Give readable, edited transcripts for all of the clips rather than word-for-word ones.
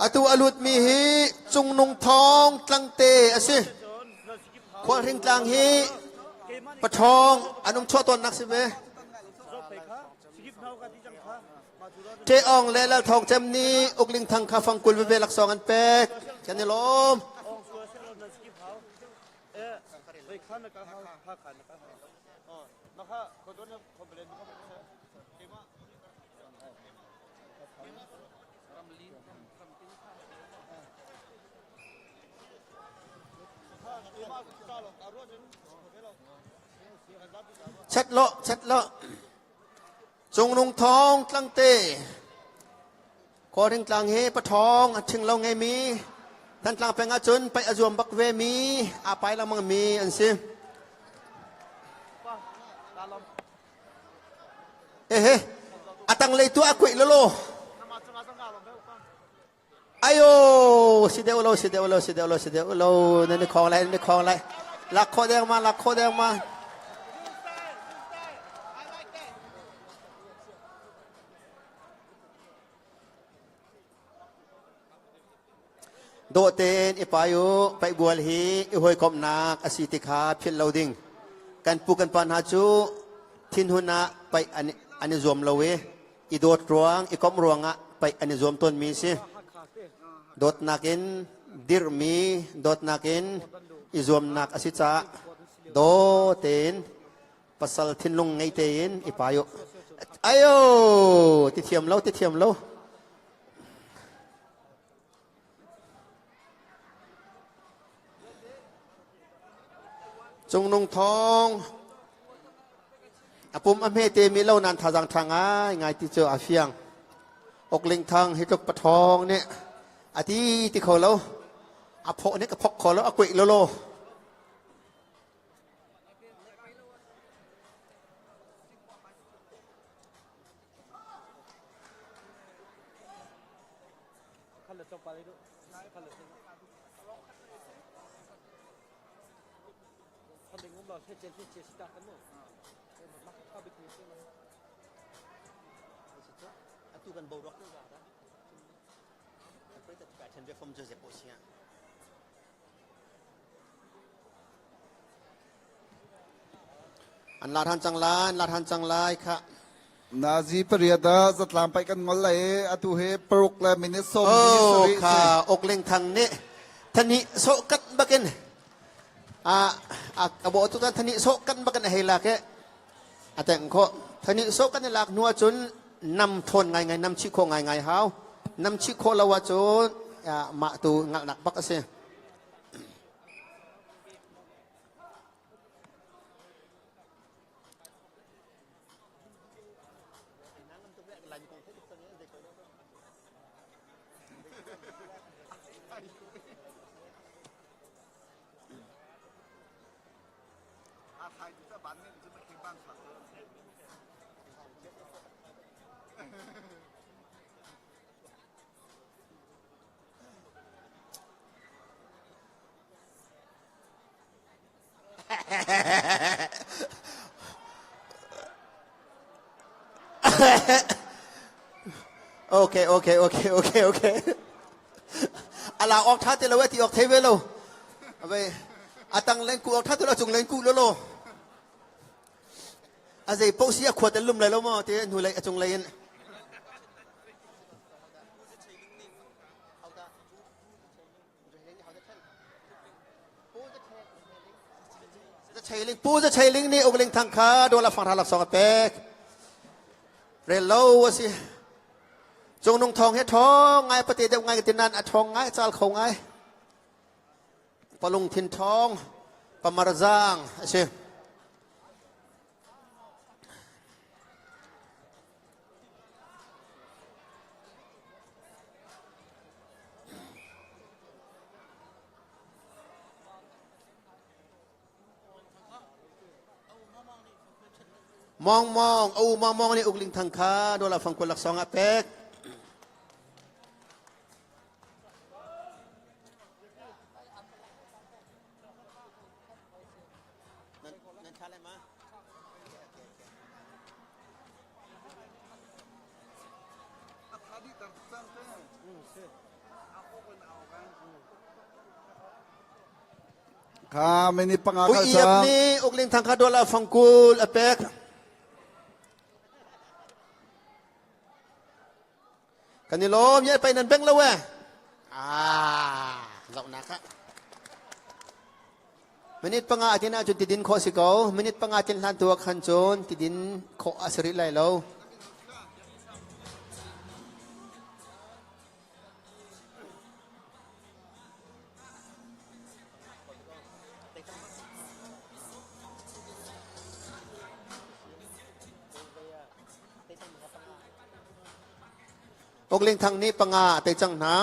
Atu a lutmi hi Cungnung Thawng Tlangte a si. Khualhring tlang hi paṭhawng an um chuah tawnnak si ve. Ṭe Awng le Lal Thawng Cem nih Ukling Thang kha fangkul veve laksawng an pek. Kan i lawm. Chet lo, chet lo. Cungnung thawng tlangte. Kawlring tlang hi pathawng a ṭhing lo ngeimi Thantlang peng ahcun paih a zuam bak ve mi aa pai lengmang mi an si. Ehe, a tanglei tu a kuih lolo. Ayo, si deuh lo, si deuh lo, si deuh lo, si deuh lo. Nan i khong lai, nan i khong lai. Lak khawh deng ma, lak khawh deng ma. Dawh tein i pai u, paihbual hi i hawikomhnak a si ti kha philh lo ding. Kan pu kan pa hna cu thinhun ah paih an i zuam lo i i dawt ruang, i komh ruangah paih an i zuam tawnmi a si. Dawtnak in dirhmi, dawtnak in i zuamnak a si caah daw tein pasal thinlung ngei tein i pai u. Ayo, ti thiam lo, ti thiam lo. Cungnung thawng a pum a hme te mi lo nan thazang ṭha ngai ngai ti cu a fiang. Okling thang hi tluk pathawng nih a ti ti kho lo. A phawh nih ka phok kho lo, a kuih lo lo. Atu kan boruak tu za da. An la than cang lai, an la than cang lai kha. Nazi pariat ah zatlang paih kan ngol lai i atu hi paruk le minute sawm ni Oh, sarih kha si. okling thang nih thani so kat bakin a a bo tu thani so kan bakin a hei lak e a teng kho thani so kan i lak hnu ahcun nam thawn ngai ngai nam chi kho ngai ngai hau nam chi kho lo ahcun mah tu ngalnak bak a si. Okay, okay, okay, okay, okay. Ala ok tha te lo ti ok thei ve lo. Abe atang len ku ok tha te lo chung len ku lo lo. A zei po si a khua te lum lai lo mo te hnu lei a chung lei in. Pu Za Chailing nih Uk Ling Thang kha dawla fang lak song a pek. Rel lo a si. Cungnung thong he thong ngai pate deuh ngai tinan a thong ngai chal kho ngai. Palung thin thong pamarzang a si. Mong mong au mong mong nih ukling thang kha dola fangkul laksawng a pek. Nan tha lai ma? Kha minute panga Ui kal iap cang. nih ukling thang kha dollar fangkul a pek. Kan i lawm ye pai nan beng lo e. Ah, zohnak ah. Minute panga atin ahcun tidin khawh si ko. Minute panga tin hlan tu ah khan cun tidin khawh a si rih lai lo. Ukling Thang nih panga a tei cang hna.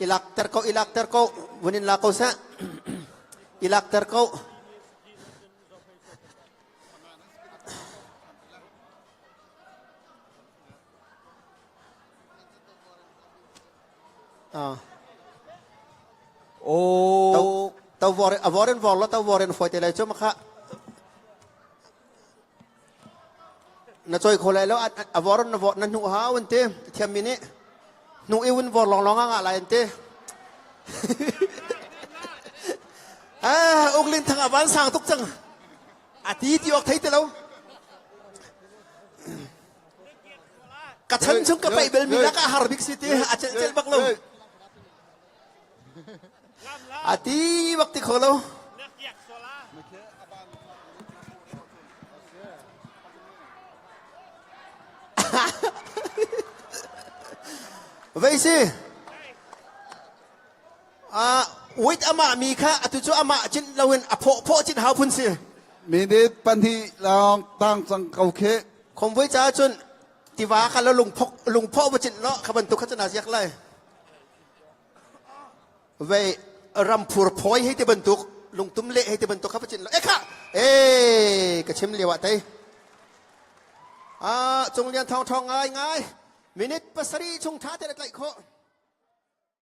I lakter ko, i lakter ko, vun in la ko seh. I lakter ko. Ah. Oh. Tau vor a vorin vor lo tau vorin foi te lai chu makha na choi kho lai lo a voron na vor na hnu ha un te thiam mi nih hnu i un vor long long nga lai an te ah uklin thang avan sang tuk cang a ti ti ok thei te lo ka chan chung ka paih bel mi lak ah har bik si ti a cel cel bak lo a ti bak ti kho lo. Vei si Ah, wait amah mi kha atu cu amah cin loin a phawh phawh cin hau phun si. Minute pahnih lawng tang cang ko khi. Khomvui ca cun tiva kha lo lungphok lungphawh va cin lo kha bantuk kha cun a ziak lai. Vei ramphur phoi hei ti bantuk lungtum le hei ti bantuk kha va cin lo. E kha e ka chim lio ah tei. Ah, Cung Lian Thawng Thawng ngai ngai. Minute pasarih chung tha te na tlaih khawh.